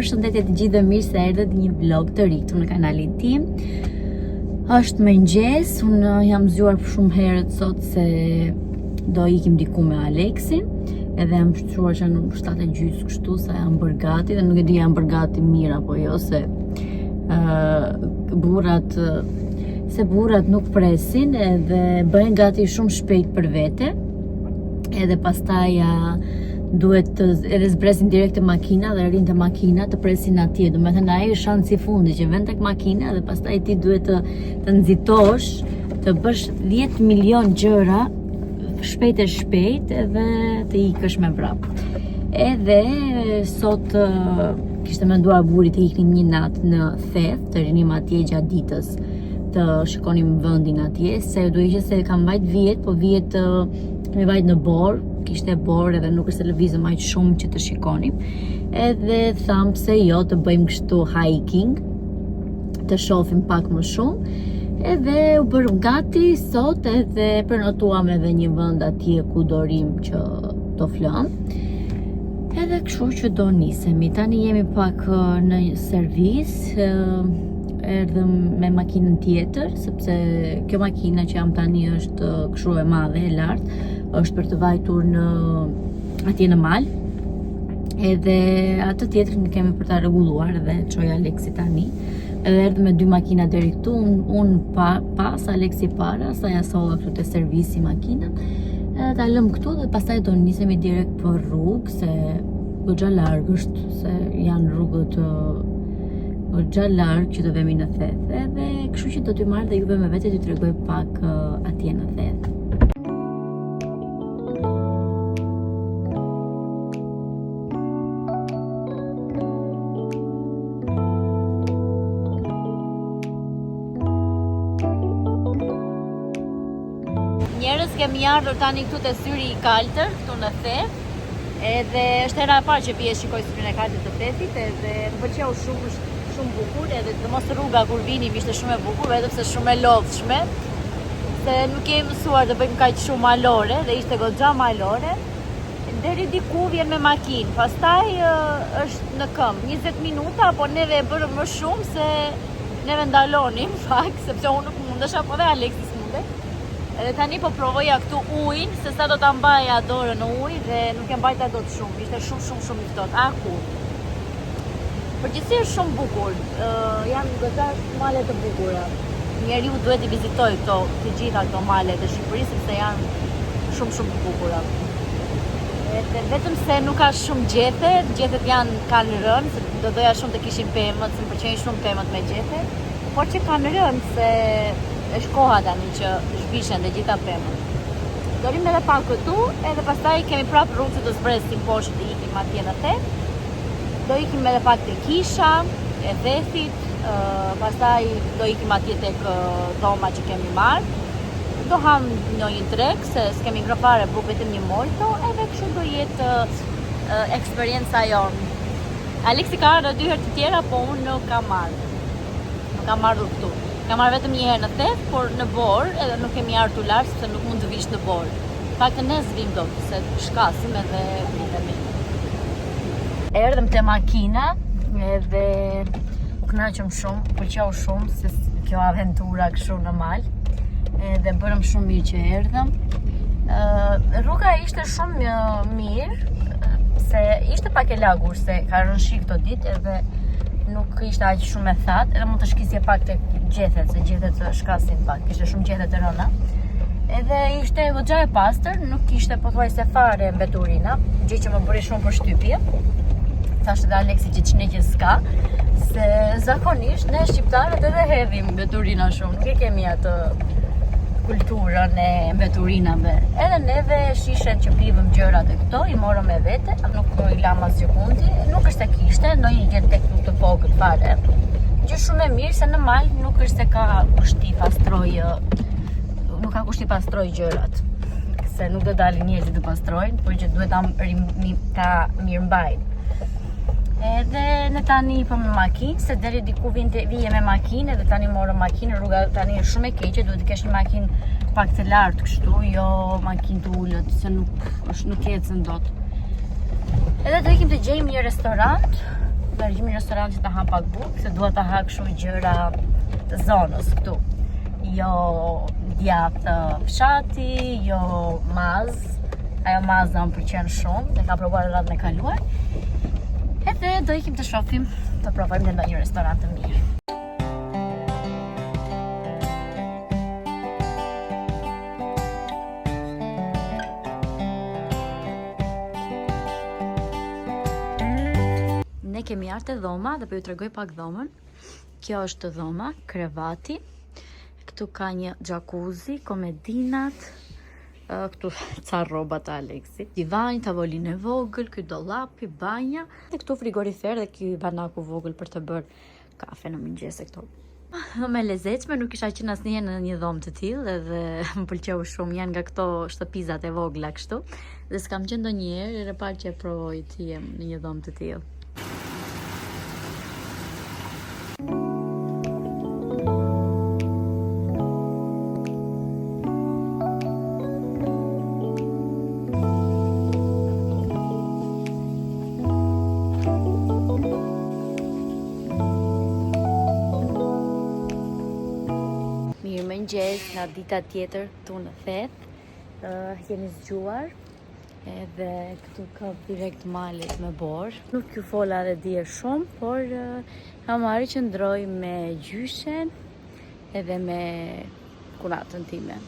Përshëndetje të gjithë dhe mirë se erdhët në një vlog të ri këtu në kanalin tim. Është mëngjes, unë jam zgjuar shumë herët sot se do ikim diku me Aleksin, edhe jam çuar që në 7 e gjysë kështu sa jam bërë gati dhe nuk e di jam bërë gati mirë apo jo se uh, burrat se burrat nuk presin edhe bëhen gati shumë shpejt për vete edhe pastaj ja duhet të edhe zbresin direkt te makina dhe rrinë te makina të presin atje. Domethënë ai është shansi i fundit që vjen tek makina dhe pastaj ti duhet të të nxitosh, të bësh 10 milion gjëra shpejt e shpejt edhe të ikësh me vrap. Edhe sot kishte menduar burri të iknim një natë në Theth, të rinim atje gjatë ditës, të shikonim vendin atje, se duke qenë se kam vajt vjet, po vjet kemi vajt në borë, kishte borë edhe nuk është se lëvizëm aq shumë që të shikonim. Edhe thamë pse jo të bëjmë kështu hiking, të shohim pak më shumë. Edhe u bërëm gati sot edhe prenotuam edhe një vend atje ku do rrim që do flëm. Edhe kështu që do nisemi. Tani jemi pak në servis, erdhëm me makinën tjetër, sepse kjo makina që jam tani është kështu e madhe, e lartë, është për të vajtur në atje në mal. Edhe atë tjetrën kemi për ta rregulluar dhe çoi Aleksi tani. Edhe erdhëm me dy makina deri këtu, unë un pa, pas Aleksi para, sa ja solla këtu te servisi makinën. Edhe ta lëm këtu dhe pastaj do nisemi direkt për rrugë se goxha larg është, se janë rrugët goxha larg që të vemi në Theth. Edhe kështu që do t'ju marr dhe juve me vete t'ju tregoj pak atje në Theth. Njerëz kemi ardhur tani këtu te syri i kaltër, këtu në Theth. Edhe është hera e parë që vij e shikoj syrin e kaltër të Thethit, edhe më pëlqeu shumë, është shumë bukur, edhe sidomos rruga kur vinim ishte shumë e bukur, vetëm se shumë e lodhshme. Se nuk jemi mësuar të bëjmë kaq shumë malore dhe ishte goxha malore. Deri diku vjen me makinë, pastaj është në këmbë 20 minuta, po neve e bërëm më shumë se neve ndalonim pak, sepse unë nuk mundesha, po dhe Aleksi s'munde. Edhe tani po provoja këtu ujin, se sa do ta mbaja dorën në ujë dhe nuk e mbajta dot shumë, ishte shumë shumë shumë i ftohtë. Aku. Përgjithësi është shumë bukur. Uh, janë goxha male të bukura. Njeriu duhet t'i vizitojë këto të gjitha këto male të Shqipërisë sepse janë shumë shumë të bukura. Edhe vetëm se nuk ka shumë gjethe, gjethet janë kanë rënë, se do doja shumë të kishin pemët, se më pëlqejnë shumë pemët me gjethe, por që kanë rënë se është koha tani që zhvishen të gjitha pemët. Do rrim edhe pak këtu, edhe pastaj kemi prapë rrugë që të zbresim poshtë të ikim atje në Theth. Do ikim edhe pak te kisha e Thethit, pastaj do ikim atje tek dhoma që kemi marrë. Do ham ndonjë drekë, se s'kemi ngrënë fare bukë vetëm një molto, edhe kështu do jetë eksperienca jonë. Aleksi ka ardhur dy herë të tjera, po unë nuk kam ardhur. Nuk kam ardhur këtu. Kam ardhur vetëm një herë në Theth, por në borë, edhe nuk kemi ardhur lart sepse nuk mund të vish në borë. Paktën ne s'vim dot, se shkasim edhe pritemi. Erdhëm te makina edhe u kënaqëm shumë, pëlqeu shumë se kjo aventura kështu në mal. Edhe bërëm shumë mirë që erdhëm. Ë rruga ishte shumë mirë, se ishte pak e lagur se ka rënë shi këto ditë edhe nuk ishte aq shumë e thatë, edhe mund të shkisje pak tek gjethet, se gjethet shkasin pak, kishte shumë gjethe të rëna. Edhe ishte goxha e pastër, nuk kishte pothuajse fare mbeturina, gjë që më bëri shumë përshtypje. Thashë edhe Aleksi që ç'ne që s'ka, se zakonisht ne shqiptarët edhe hedhim mbeturina shumë, nuk e kemi atë kulturën e mbeturinave. Edhe neve shishet që pivëm gjërat e këto, i morëm me vete, nuk i lamë asgjëkundi, nuk është se kishte, ndonjë gjë tek të vogël fare. Gjë shumë e mirë se në mal nuk është se ka kush t'i pastrojë nuk ka kush t'i pastrojë gjërat. Se nuk do dalin njerëzit të pastrojnë, por që duhet ta ta mirëmbajnë. Edhe ne tani hipëm në makinë, se deri diku vinte vije me makinë, edhe tani morëm makinë, rruga tani është shumë e keqe, duhet të kesh një makinë pak të lartë kështu, jo makinë të ulët, se nuk është nuk ecën dot. Edhe do ikim të gjejmë një restorant. do të ikim në restorant që të ha pak bukë, se dua të ha kështu gjëra të zonës këtu. Jo djathë fshati, jo mazë. Ajo maza më pëlqen shumë, e kam provuar radhën e kaluar. Edhe do ikim të shohim, të provojmë në ndonjë restorant të mirë. Ne kemi ardhur te dhoma dhe po ju tregoj pak dhomën. Kjo është dhoma, krevati. Këtu ka një jacuzzi, komodinat, këtu ca rroba të Aleksit. Divani, tavolinë e vogël, ky dollapi, banja. Dhe këtu frigorifer dhe ky banaku vogël për të bërë kafe në mëngjes e këto. Dhomë e lezetshme, nuk kisha qenë asnjëherë në një dhomë të tillë edhe më pëlqeu shumë, janë nga këto shtëpizat e vogla kështu. Dhe s'kam qenë ndonjëherë, herë e parë që e provoj të jem në një dhomë të tillë. Mirëmëngjes nga dita tjetër këtu në Theth. Uh, jemi zgjuar edhe këtu ka direkt malet me borë. Nuk ju fola edhe dje shumë, por uh, Amari qëndroi me gjyshen edhe me kunatën time.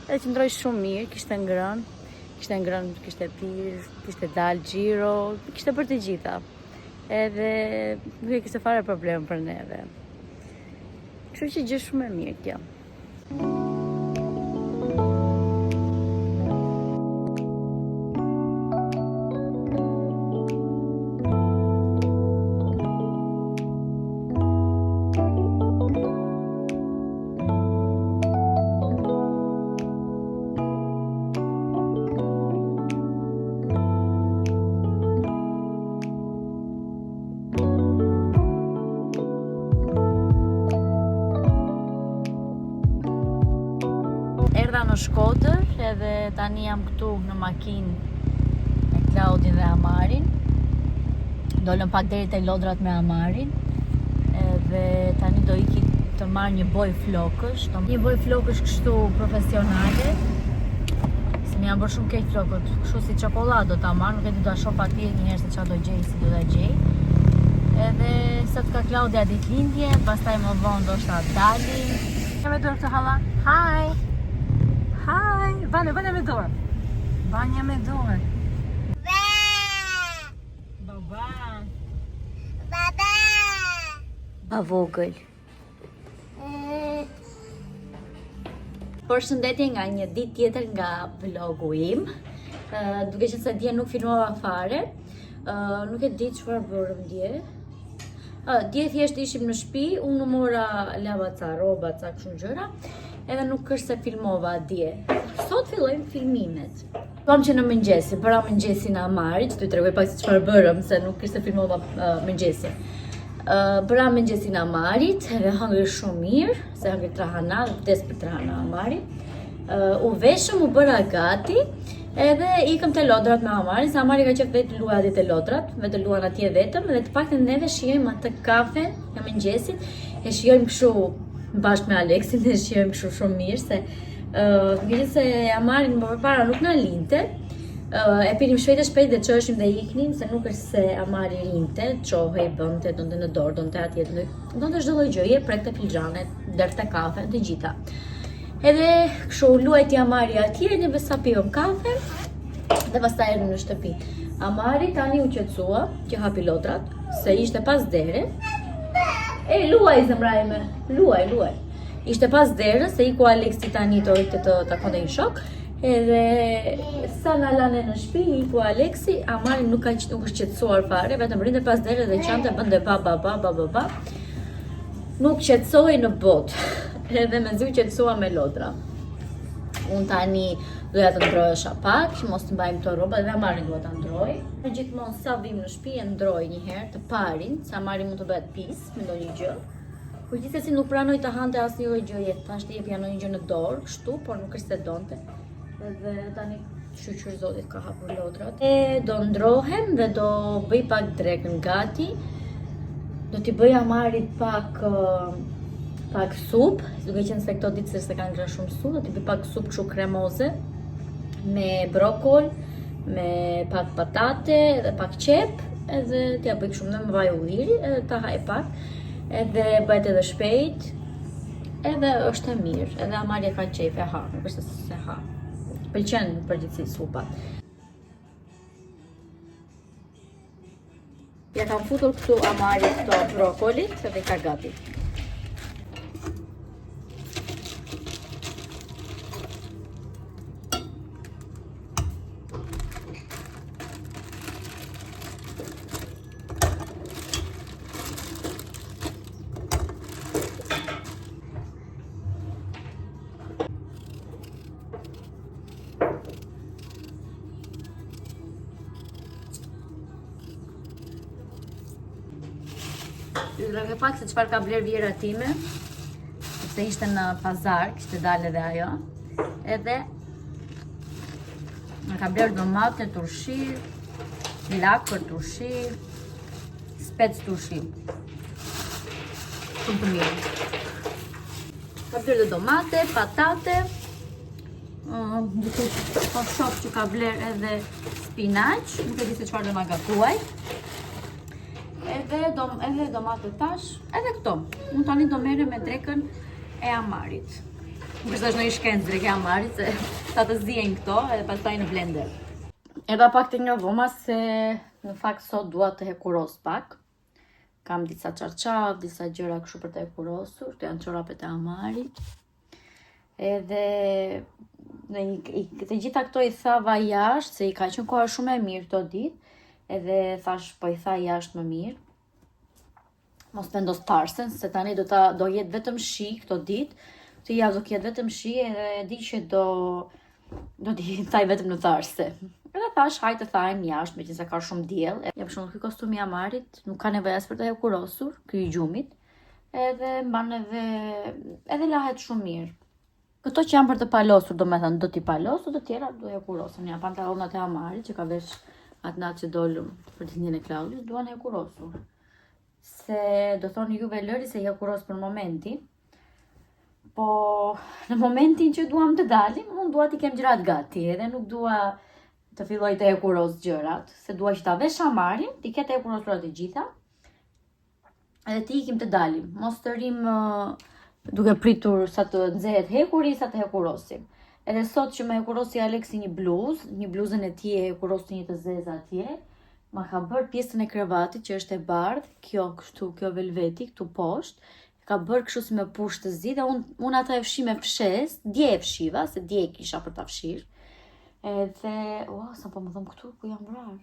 Edhe qëndroi shumë mirë, kishte ngrënë, kishte ngrënë, kishte pirë, kishte dalë xhiro, kishte bërë të gjitha. Edhe nuk e kishte fare problem për neve. Kështu që gjë shumë e mirë kjo. Erdha në Shkodër edhe tani jam këtu në makinë me Klaudin dhe Amarin. Dolëm pak deri te lodrat me Amarin. Edhe tani do iki të marr një bojë flokësh, do një bojë flokësh kështu profesionale. Se më janë bërë shumë keq flokët, kështu si çokollatë do ta marr, nuk e di do ta shoh atje një herë se çfarë do gjej, si do ta gjej. Edhe sot ka Klaudia ditëlindje, pastaj më vonë ndoshta dalim. Ja me dorë këtë halla. Hi. Hi. Bane, bane me dorë. Banja me dorë. Baba. Baba. Ba vogël. Përshëndetje nga një ditë tjetër nga vlogu im. Uh, duke qenë se dje nuk filmova fare, uh, nuk e di çfarë bërëm dje. Uh, dje thjesht ishim në shtëpi, unë mora lava ca rroba, ca kështu gjëra, edhe nuk është se filmova dje. Sot fillojmë filmimet. Filluam që në mëngjes, bëra mëngjesin Amarit, që t'ju tregoj pak se çfarë bërëm, se nuk është se filmova uh, mëngjesin. Uh, bëra mëngjesin Amarit, edhe hëngri shumë mirë, se hëngri trahana, dhe vdes për trahana Amari. Uh, u veshëm, u bëra gati, edhe ikëm te lodrat me Amarin, se Amari ka qejf vetë luaj atje te lodrat, vetë luan atje vetëm, dhe të paktën neve shijojmë atë kafen e mëngjesit, e shijojmë kështu bashkë me Aleksin, e shijojmë kështu shumë mirë, se Uh, se Amari më përpara nuk na linte, uh, e pinim shpejt e shpejt dhe çoheshim dhe iknim, se nuk është se Amari rinte, çohej, bënte, donte në dorë, donte atje, donte çdo lloj gjëje, prekte filxhanet, derdhte kafen, të gjitha. Edhe kështu luajti Amari atje, neve sa pijëm kafe, dhe pastaj erdhëm në shtëpi. Amari tani u qetësua, që hapi lodrat, se ishte pas dere. E, luaj, zemra ime, luaj, luaj. Ishte pas derës, se iku Aleksi tani të ikte të takonte një shok, edhe sa na lanë në shtëpi, iku Aleksi, Amari nuk ka nuk është qetësuar fare, vetëm rrinte pas derës dhe qante bënte ba ba ba ba ba ba. Nuk qetësohej në botë. Edhe mezi u qetësua me lodra. Unë tani doja të ndrohesha pak, që mos të mbajmë këto rroba dhe Amarin dua ta ndroj. Gjithmonë sa vim në shtëpi e ndroj një herë të parin, se Amari mund të bëhet pis me ndonjë gjë. Por gjithsesi nuk pranoi të hante asnjë lloj gjëje. Thashë t'i jepja ndonjë gjë në dorë, kështu, por nuk është se donte. Edhe tani shyqyr Zotit ka hapur lodrat. E do ndrohem dhe do bëj pak drekën gati. Do t'i bëj Amarit pak pak supë, duke qenë se këto ditë s'e ka ngrënë shumë supë, do t'i bëj pak supë kështu kremoze me brokol, me pak patate dhe pak qepë, edhe t'ia bëj kështu me vaj ulliri, edhe ta haj pak, edhe bëhet edhe shpejt, edhe është e mirë, edhe Amari e ka qejf e ha, nuk është se s'e ha. Pëlqen në përgjithësi supat. Ja kam futur këtu Amarit këto brokolit, edhe i ka gati. Ju tregoj pak se çfarë ka blerë vjehrra time, sepse ishte në pazar, kishte dalë edhe ajo. Edhe më ka blerë domate turshi, lakër turshi, spec turshi. Shumë të mirë. Ka blerë dhe domate, patate, Duke po shoh që ka blerë edhe spinaq, nuk e di se çfarë do na gatuaj. Edhe dom, edhe domate tash, edhe këto. Unë tani do merrem me drekën e Amarit. Nuk është ndonjë shkencë dreka e Amarit, se sa të ziejnë këto, edhe pastaj në blender. Erdha pak te nga dhoma se në fakt sot dua të hekuros pak. Kam disa çarçaf, disa gjëra kështu për të hekurosur, këto janë çorapet e Amarit. Edhe në i, i, të gjitha këto i thava jashtë, se i ka qenë koha shumë e mirë këto ditë, edhe thash po i thaj jashtë më mirë. Mos vendos tharësen, se tani do ta do jetë vetëm shi këto ditë. Këtë javë do ketë vetëm shi edhe e di që do do t'i thaj vetëm në tharëse. Edhe thash hajt të thajmë jashtë, meqenëse ka shumë diell. Ja për shembull ky kostumi i Amarit nuk ka nevojë as për të hekurosur, ky i gjumit. Edhe mban edhe edhe lahet shumë mirë. Këto që janë për të palosur, domethënë do t'i palos, të tjera do hekurosen. Janë pantallonat e Amarit që ka vesh atë natë që dolëm për ditëlindjen e Klaudios, duan hekurosur. Se do thoni juve lëri se i hekuros për momentin. Po në momentin që duam të dalim, unë dua t'i kem gjërat gati, edhe nuk dua të filloj të hekuros gjërat, se dua që ta vesh Amarin, t'i ketë hekurosura të gjitha, edhe të ikim të dalim, mos të rrim duke pritur sa të nxehet hekuri, sa të hekurosim. Edhe sot që më hekurosi Aleksi një bluzë, një bluzën e tij e hekurosi një të zezë atje, ma ka bërë pjesën e krevatit që është e bardhë, kjo kështu, kjo velveti këtu poshtë, ka bërë kështu si me push të zi dhe unë un atë e fshi me fshesë, dje e fshiva, se dje e kisha për ta fshirë. Edhe, ua, sa po më dhemb këtu, ku jam vrarë.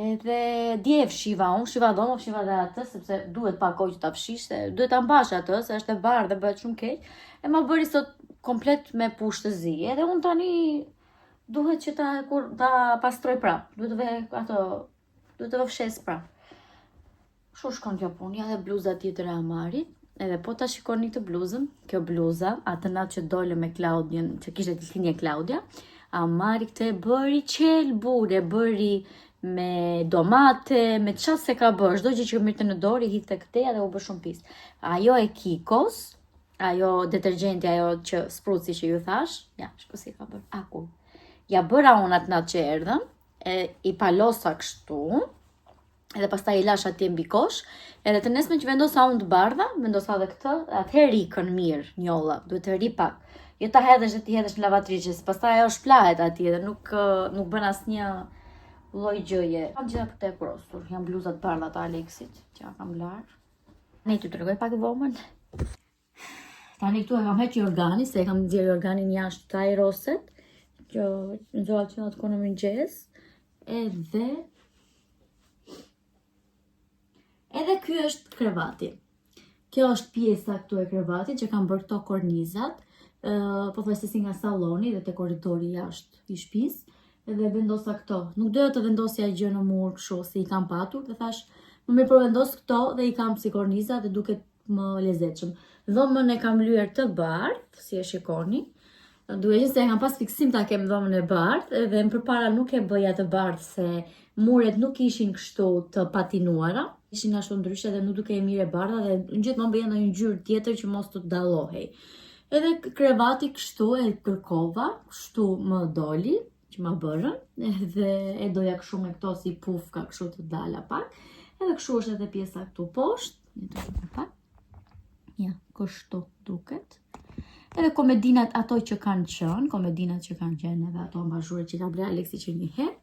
Edhe dje e fshiva unë, fshiva dhomën, fshiva dhe atë, sepse duhet pak kohë që ta fshish, se duhet ta mbash atë, se është e bardhë dhe bëhet shumë keq. E ma bëri sot komplet me push të zi. Edhe unë tani duhet që ta kur ta pastroj prap. Duhet të vë ato, duhet të vë fshesë prap. Kështu shkon kjo punë, ja dhe bluza tjetër e Amarit. Edhe po ta shikoni këtë bluzën, kjo bluza, atë natë që dolëm me Klaudian, që kishte ditëlindje Klaudia, Amari këtë e bëri qelbur, e bëri me domate, me ça s'e ka bërë, çdo gjë që merrte në dorë i hidhte këtej edhe u bë shumë pis. Ajo e Kikos, ajo detergjenti, ajo që spruci që ju thash, ja, shiko si e ka bërë, akull. Ja bëra unë atë natë që erdhëm, e, i palosa kështu, edhe pastaj i lash atje mbi kosh, edhe të nesërmen që vendosa unë të bardha, vendosa edhe këtë, atëherë ikën mirë njolla, duhet të rri pak. Jo ta hedhësh dhe t'i hedhësh në lavatriçe, se pastaj ajo shplahet atje dhe nuk nuk bën asnjë lloj gjëje. Kam gjitha për të hekurosur, janë bluzat e bardha të Aleksit, që ja kam larë. Ne t'ju tregoj pak dhomën. Tani këtu e kam hequr jorganin, se e kam nxjerrë jorganin jashtë të ajroset, që nxora që në atë kohë në mëngjes, edhe edhe ky është krevati. Kjo është pjesa këtu e krevatit që kam bërë këto kornizat, uh, pothuajse si nga salloni dhe te korridori jashtë i shtëpisë, edhe vendosa këto. Nuk doja të vendosja gjë në mur kështu si i kam patur dhe thash, më mirë po vendos këto dhe i kam si korniza dhe duket më lezetshëm. Dhomën e kam lyer të bardhë, si e shikoni. Duke qenë se e kam pas fiksim ta kem dhomën e bardhë edhe më përpara nuk e bëja të bardhë se muret nuk ishin kështu të patinuara, ishin ashtu ndryshe dhe nuk dukej mirë e bardha dhe unë gjithmonë bëja ndonjë ngjyrë tjetër që mos të dallohej. Edhe krevati kështu e kërkova, kështu më doli që ma bërën, edhe e doja kështu me këto si pufka kështu të dala pak. Edhe kështu është edhe pjesa këtu poshtë, një të shumë pak. Ja, kështu duket. Edhe komedinat ato që kanë qenë, komedinat që kanë qenë edhe ato ambazhuret që ka bler Aleksi që një herë.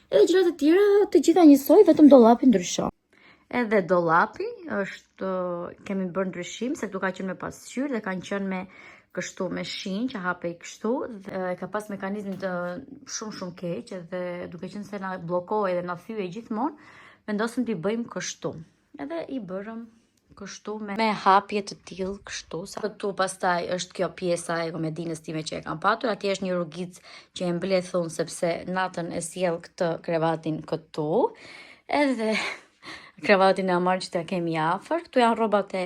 Edhe gjërat e tjera të gjitha njësoj, vetëm dollapi ndryshon. Edhe dollapi është kemi bërë ndryshim se këtu ka qenë me pasqyrë dhe kanë qenë me kështu me shinjë që hapej kështu dhe ka pas mekanizmin të shumë shumë keq edhe duke qenë se na bllokohej dhe na thyej gjithmonë, vendosëm t'i bëjmë kështu. Edhe i bërëm kështu me, me hapje të tillë kështu. Sa këtu pastaj është kjo pjesa e komedinës time që e kam patur. Atje është një rrugicë që e mbledh unë sepse natën e sjell këtë krevatin këtu. Edhe krevatin e Amarit që ta kemi afër. Këtu janë rrobat e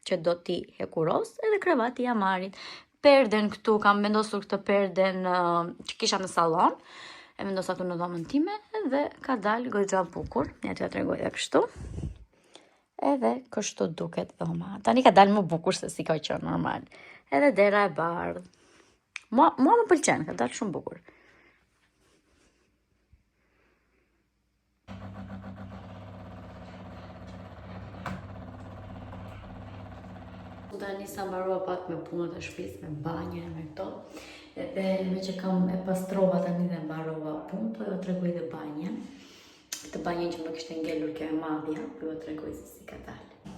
që do t'i hekuros edhe krevati i Amarit. Perden këtu, kam vendosur këtë perden që kisha në sallon, e vendosa këtu në dhomën time dhe ka dalë goxha bukur. Ja t'ja tregoj edhe kështu. Edhe kështu duket dhoma. Tani ka dalë më bukur se si ka qenë normal. Edhe dera e bardhë. Mua, mua më pëlqen, ka dalë shumë bukur. Tani sa mbarova pak me punët e shtëpisë, me banjën e me këto, edhe me që kam e pastrova tani dhe mbarova punë, po ju tregoj dhe banjën. Këtë banjën që më kishte ngelur kjo e madhja, po ju tregoj se si ka dalë.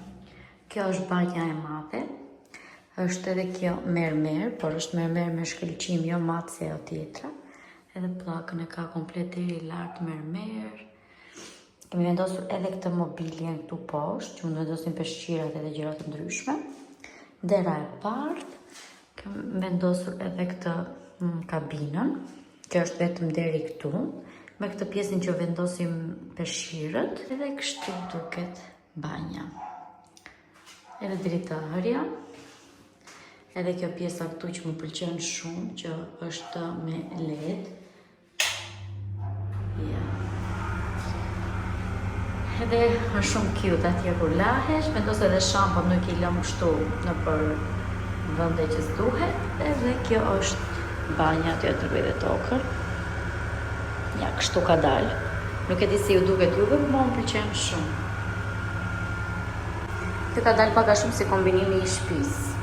Kjo është banja e madhe. Është edhe kjo mermer, por është mermer me shkëlqim, jo mat si ajo tjetra. Edhe pllakën e ka komplet deri lart mermer. Kemi vendosur edhe këtë mobiljen këtu poshtë, që mund të vendosim peshqirat edhe gjëra të ndryshme. Dera e bardhë. Kemi vendosur edhe këtë mm, kabinën. Kjo është vetëm deri këtu. Me këtë pjesën që vendosim peshqirët. Edhe kështu duket banja. Edhe dritarja. Edhe kjo pjesa këtu që më pëlqen shumë, që është me LED. Ja. Edhe është shumë cute atje kur lahesh, vendos edhe shampot nuk i lëm kështu nëpër vende që s'duhet. Edhe kjo është banja aty aty dhe tokën. Ja, kështu ka dalë. Nuk e di si ju duket juve, por mua më pëlqen shumë. Kjo ka dalë pak a shumë si kombinimi i shtëpisë.